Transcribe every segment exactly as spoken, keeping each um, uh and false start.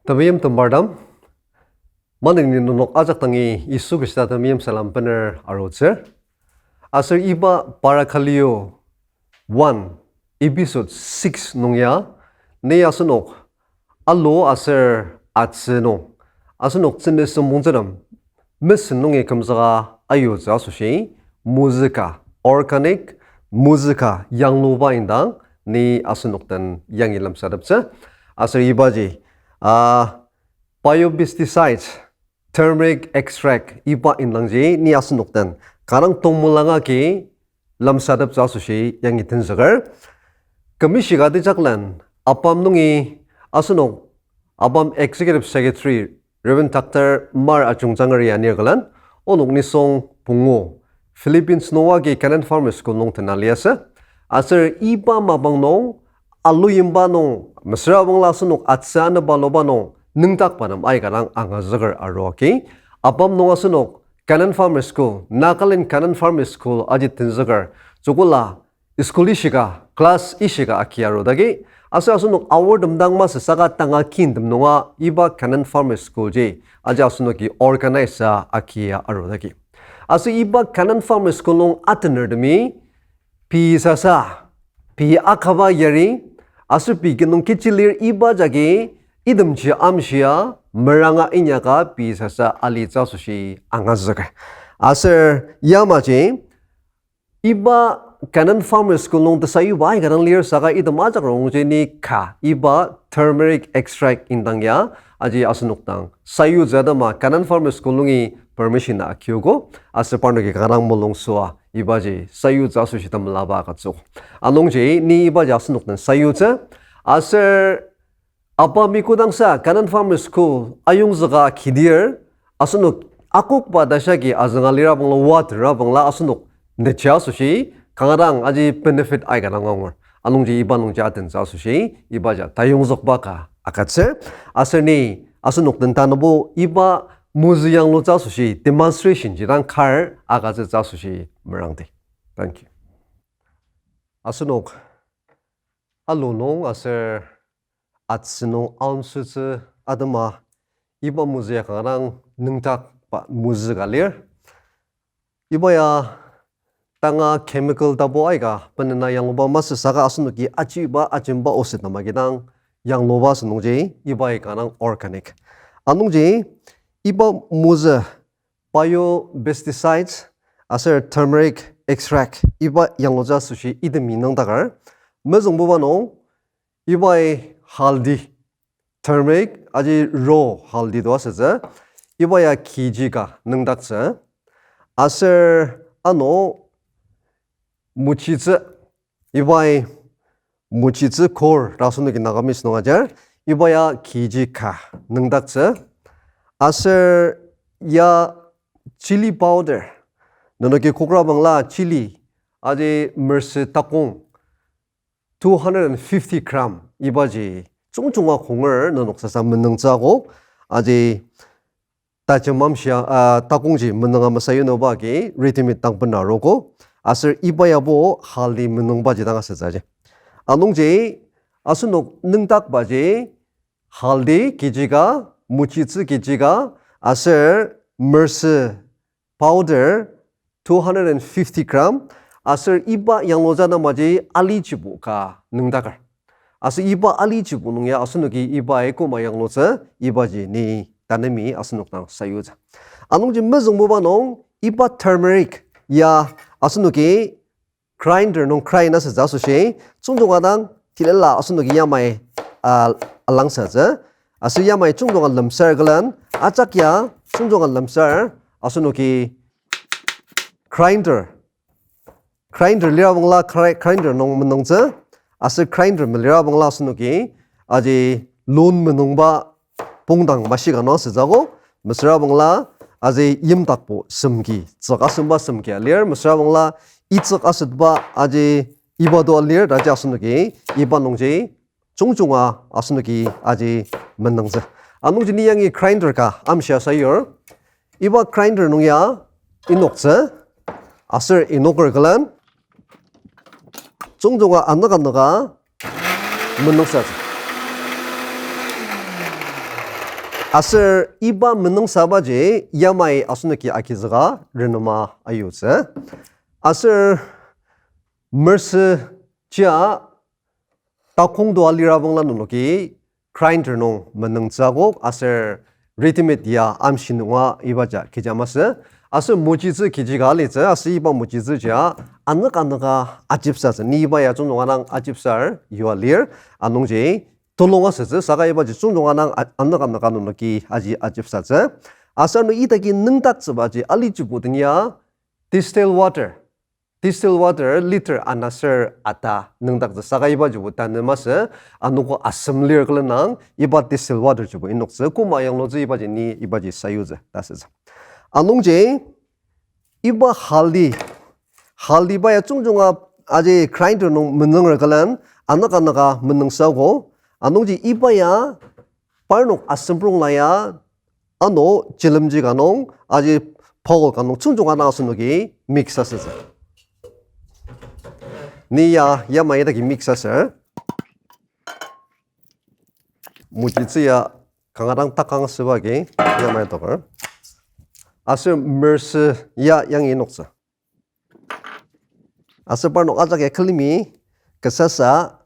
Temeim tembartem, maneni nenok ajak dangi Yisu Khrista temeim salem bener arutsür. Aser iba Parakaleo one, episode six nung ya, ni asenok alu aser atsü nung, asenok tsüni sümbongtsütem mesen nungi kümzüka ayutsü asoshi, mozü ka, organic mozü ka yangluba indang ni asenok den yangi lemsateptsü. Aser ibaji, ah, biopesticides, turmeric extract iba indangji ni asenok den kanga tongmulanga ki lemsateptsü asoshi yangi tenzüker. Kümishika tejaklen ABAM nungi asenok ABAM Executive Secretary Reverend Doctor Mar Achungtsangeri anir külen, onok nisung pungu Philippines nung agi Canaan Farmers School nung tena liasü. Aser iba mapang nung, alu yimba nung, mesüra bangla asenok atsü anüba luba nung, nüngdakba nem aika dang angazüker aruogi. ABAM nung asenok Canaan Farmers School, Nagaland Canaan Farmers School aji tenzüker, joko la school ishika, class ishika aki arudagi, aser asenok aortem dang masü saka tanga kintem nunga iba Canaan Farmers School ji aji asenoki organize a aki arudagi. Aser iba Canaan Farmers School nung atenertemi pei sasa, pei akaba yari, aser pei kinung kechi lir iba jagi itemji amshia meranga inyaka pei sasa alitsü asoshi angazüker. Aser yamaji, iba Canaan Farmers School nung tesayuba aika dang lir saka item ajak rongnungji ni ka iba turmeric extract indang ya aji asenok dang sayutsü atema Canaan Farmers School nungi permission akiogo, aser parnoki kanga dang mulung süa ibaji sayutsü asoshi temulaba agütsüogo. Anungji ni ibaji asenok den sayutsü, aser ABAM-i kodangsa Canaan Farmers School ayongzüka kidir, asenok akokba tashi agi azünga lira bangla, water a bangla asenok necha asoshi kanga dang aji benefit aika dang angur. Anungji iba nungji atentsü asoshi ibaji tayongzükba ka agütsür. Aser ni asenok den tanabo iba mozü yanglutsü asoshi demonstration ji dang kar agütsütsü asoshi merangdi. Thank you. Asenok alu nung aser atsü nung aonsütsü atema iba mozü ya kanga dang nüngdakba mozü ka lir. Iba ya tanga chemical tapu aika benena yangluba masü saka asenoki achiba ajemba oset nung agi dang yangluba asünungji iba ya kanga dang organic. Anungji iba mozü biopesticides aser turmeric extract iba yanglutsü asoshi itemi nüngdaker. Mezüngbuba nung iba ya haldi, turmeric aji raw haldi to asütsü, iba ya kg ka nüngdaktsü. Aser ano mochitsü, iba ya mochitsü kor ta asenoki Nagamese nung ajar, iba ya kg ka nüngdaktsü. Aser ya chili powder, nenoki kokra bangla chili, aji mersi takong two hundred and fifty gram ibaji jungjunga konger nenok sasa menüngtsü akok, aji tajem amshia, ah, takongji menünga mesayunuba agi ready-made dang bena arogo, aser iba yabo haldi menüngbaji dang asütsü aji. Anungji asenok nüngdakbaji haldi kg ka, mochitsü kg ka, aser mersi powder two hundred and fifty gram, aser iba yanglutsü atemaji alijibo ka nüngdaker. Aser iba alijibo nung ya asenoki iba ya koma yanglutsü ibaji ni tanemi asenok dang sayutsü. Anungji mezüngbuba nung iba turmeric ya asenoki grinder nung grind asütsü asoshi, jungjunga dang tilala asenoki yamai, ah, alangsatsü. Aser yamai jungjunga lemsar külen, ajak ya jungjunga lemsar asenoki grinder, grinder lira bangla gri-, grinder nung menüngtsü, aser grinder melira bangla asenoki aji lon menüngba pongdang mashi ka nung asütsü akok, mesüra bangla aji yimdakbo semki, tsük asemba semki alir, mesüra bangla itsük asetba aji iba to alir, taji asenoki iba nungji jungjunga asenoki aji menüngtsü. Anungji ni yangi grinder ka amshia sayur, iba grinder nung ya inoktsü, aser inoker külen jungjunga anoka anoka menüngsatsü. Aser iba menüngsabaji yamai asenoki agizüka renema ayutsü. Aser mersi jia takong to alira bangla nenoki grinder nung menüngtsü akok aser ready-made ya amshi nunga ibaja kecha masü. Aser mojitsü kechika alitsü aser iba mojitsü jia anük anüka ajipsatsü. Ni iba ya jungjunga dang ajipsar yua lir. Anungji tulung asütsü saka ibaji jungjunga dang a-, anük anüka nenoki aji ajipsatsü. Aser ano idaki nüngdaktsübaji alijibo den ya distilled water. Distilled water liter ana ser ata nüngdaktsü saka ibajibo tanü masü, anogo asem lir külen nang iba distilled water jibo inoktsü, koma yanglutsü ibaji ni ibaji sayutsü ta asütsü. Anungji iba haldi, haldi ba ya jungjunga aji grinder nung menünger külen, anük anüka menüngsako, anungji iba ya parnok asemprongla ya ano chilemji ka nung, aji bowl ka nung jungjunga dang asenoki mix asütsü. Ni ya yamai idaki mix asür. Mojitsü ya kanga dang takang asüba agi yamai toker. Aser mersi ya yangi inoktsü. Aser parnok ajak ya külemi kesasa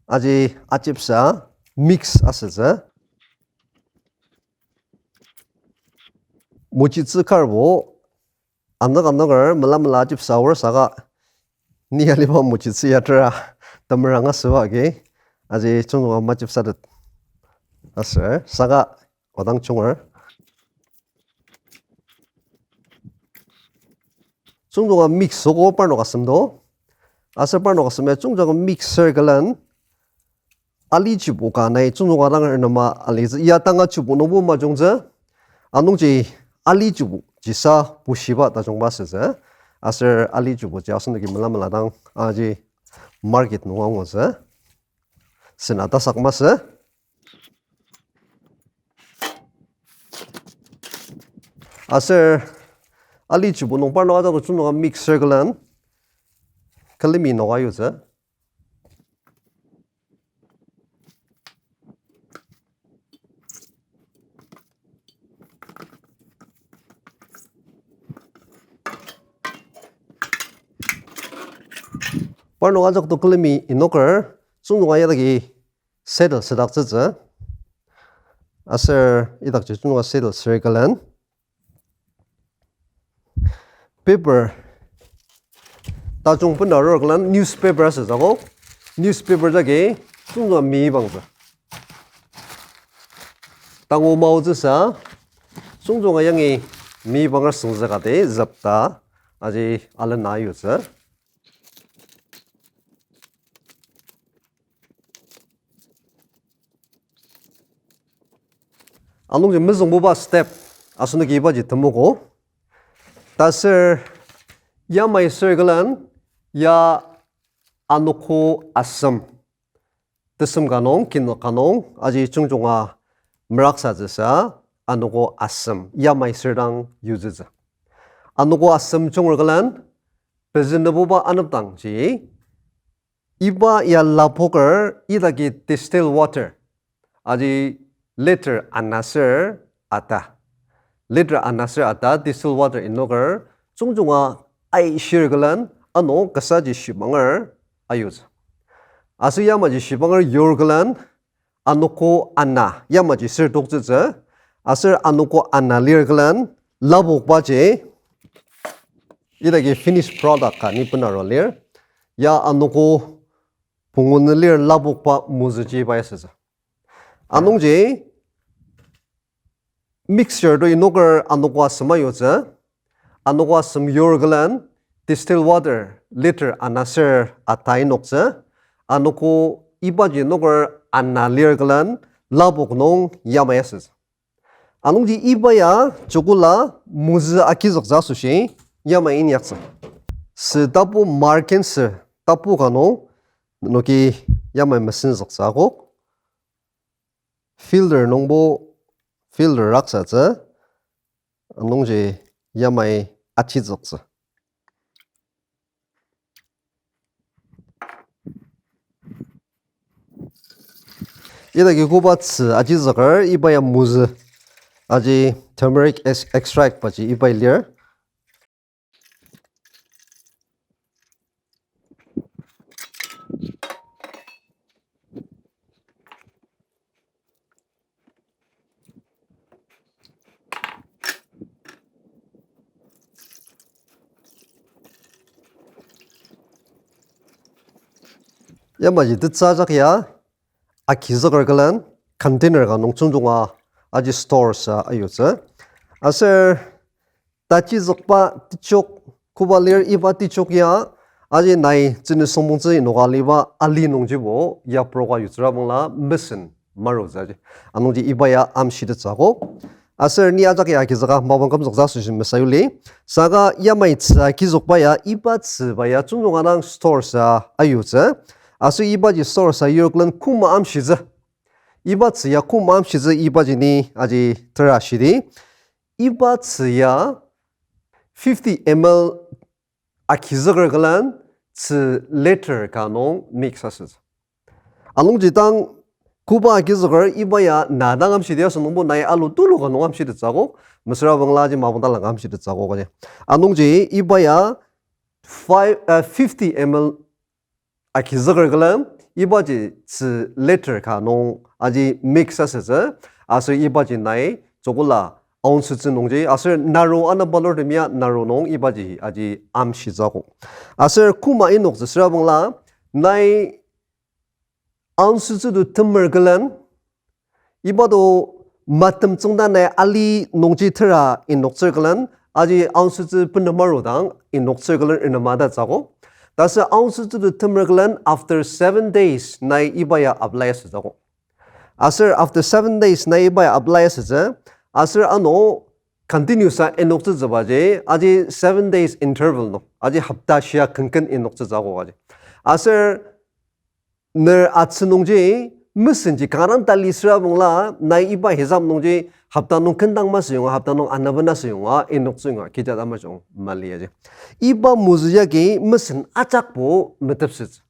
aji ajipsa mix asütsü. Mojitsü karbo anük anüker mela mela ajipsa aor saka ni aliba mojitsü ya tera temeranga asüba agi aji jungjunga majipsatet aser saka odang junger. Jungjunga mix soko parnok asem do. Aser parnok asem ya jungjunga mixer külen alijibo ka nai jungjunga dang renema alitsü. Ya tanga jibo nungbo majungtsü. Anungji alijibo jisa bushiba tajungba asütsü. Aser alijibo ji asenoki mela mela dang aji market nung angutsü. Sena tasak masü. Aser alijibo nung parnok ajak to jungjunga mixer külen külemi nok ayutsü. Parnok ajak to külemi inoker, jungjunga yadagi settle südaktsütsü. Aser idakji jungjunga settle süri külen paper tajung bena arur külen newspaper asütsü akok. Newspaper jagi jungjunga meyipangtsü. Tangu maotsüsa, jungjunga yangi meyipanger süngzü kati zepta, aji alena ayutsü. Anungji mezüngbuba step asenoki ibaji temogo. Taser yamai ser külen ya anogo asem, tesem ka nung, kinük ka nung, aji jungjunga meraksatsüsa, anogo asem yamai ser dang yutsütsü. Anogo asem junger külen pezü nübuba anepdangji iba ya lapoker idaki distilled water, aji liter ana ser ata. Liter ana ser ata distilled water inoker jungjunga aishir külen ano kasaji shibanger ayutsü. Aser yamaji shibanger yur külen anogo ana yamaji ser toktsütsü. Aser anogo ana lir külen lapokbaji idaki finished product ka ni bena arua lir. Ya anogo pungu nü lir lapokba mozüji pai asütsü. Anungji mixture to inoker anogo asem ayutsü. Anogo asem yur külen distilled water liter ana ser ata inoktsü. Anogo ibaji inoker ana lir külen lapok nung yamai asütsü. Anungji iba ya jokula mozü agizüktsü asoshi yamai inyaktsü. Sü tapu markin sü tapu ka nung noki yamai mesenzüktsü akok. Filter nungbo filter raksatsü. Anungji yamai achizüktsü. Idaki koba tzü achizüker iba ya mozü Aji turmeric ex-, extract baji ibai lir. Yamaji tetsü ajak ya, agizüker külen container ka nung jungjunga aji store sa ayutsü. Aser tachizükba techok koba lir, iba techok ya, aji nai tsüni süngmongtsü inoka aliba ali nungjibo yaproka yutsüra bangla mesen marutsü aji. Anungji iba ya amshitettsü akok. Aser ni ajak ya agizüka mapang kümzüktsü asoshi mesayuli. Saka yamai tzü agizükba ya, iba tzüba ya jungjunga dang store sa ayutsü. Aser ibaji store sa yur külen koma amshitsü. Iba tzü ya koma amshitsü ibaji ni aji tera shidi. Iba tzü ya fifty M L agizüker külen tzü liter ka nung mix asütsü. Anungji tang koba agizüker iba ya na dang amshidi asünungbo nai alu tulu ka nung amshitettsü akok, mesüra bangla aji mapang talang amshitettsü akok aji. Anungji iba ya five, uh, fifty M L agizüker külen ibaji tzü liter ka nung aji mix asütsü, aser ibaji nai joko la ounce tzü nungji, aser naru ana balor temia naru nung ibaji aji amshitsü akok. Aser koma inoktsü süra bangla nai ounce tzü tu temer külen, iba to matem tsüngda nai ali nungji tera inoktsür külen, aji ounce tzü pena maru dang inoktsür külen inema tatsü akok. Taser ounce tzü tu temer külen after seven days nai iba ya apply asütsü akok. Aser after seven days nai iba ya apply asütsü, aser ano continue sa inoktsütsübaji, aji seven days interval nung, aji hopta shia kenken inoktsütsü akok aji. Aser ner atsü nungji mesenji kanga dang tali süra bangla, nai iba hisap nungji hopta nung kendang masü yonga, hopta nung anaben asü yonga, inoktsü yonga, kecha tamajung mali aji. Iba mozü yagi mesen ajakbo metepsütsü.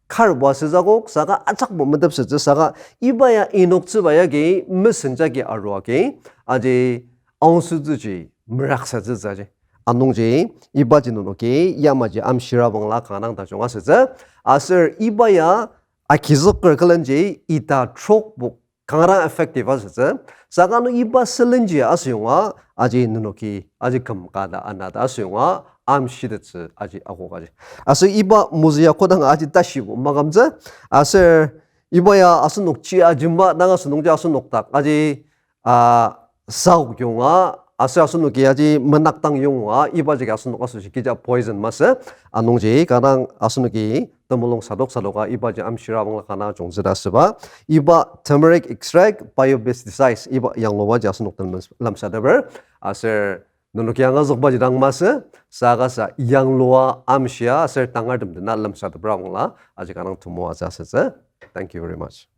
Karbo asütsü akok, saka ajakbo metepsütsü, saka iba ya inoktsüba yagi mesen jagi arua agi, aji ounce tzüji meraksatsütsü aji. Anungji ibaji nenoki yamaji amshira bangla kanga dang tajung asütsü. Aser iba ya agizüker külenji ita trokbo kanga dang effective asütsü. Saka ano iba sülenji asüyonga, aji nenoki aji küm ka ta ana ta asüyonga amshitettsü aji akok aji. Aser iba mozü ya kodang aji tashibo makümtsü. Aser iba ya asenok chi ajemba dang asünungji asenok dak aji, ah, saok yonga, aser asenoki aji menakdang yonga, ibaji asenok asoshi kecha poison masü, anungji kanga dang asenoki temulung sadok sadoka ibaji amshira bangla kanga jungtsü ta asüba, iba turmeric extract, biopesticides, iba yanglubaji asenok den lemsateper, aser nenoki angazükbaji dang masü, saka sa yanglua amshia aser tangartem dena lemsateper bangla, aji kanga dang temoatsü asütsü. Thank you very much.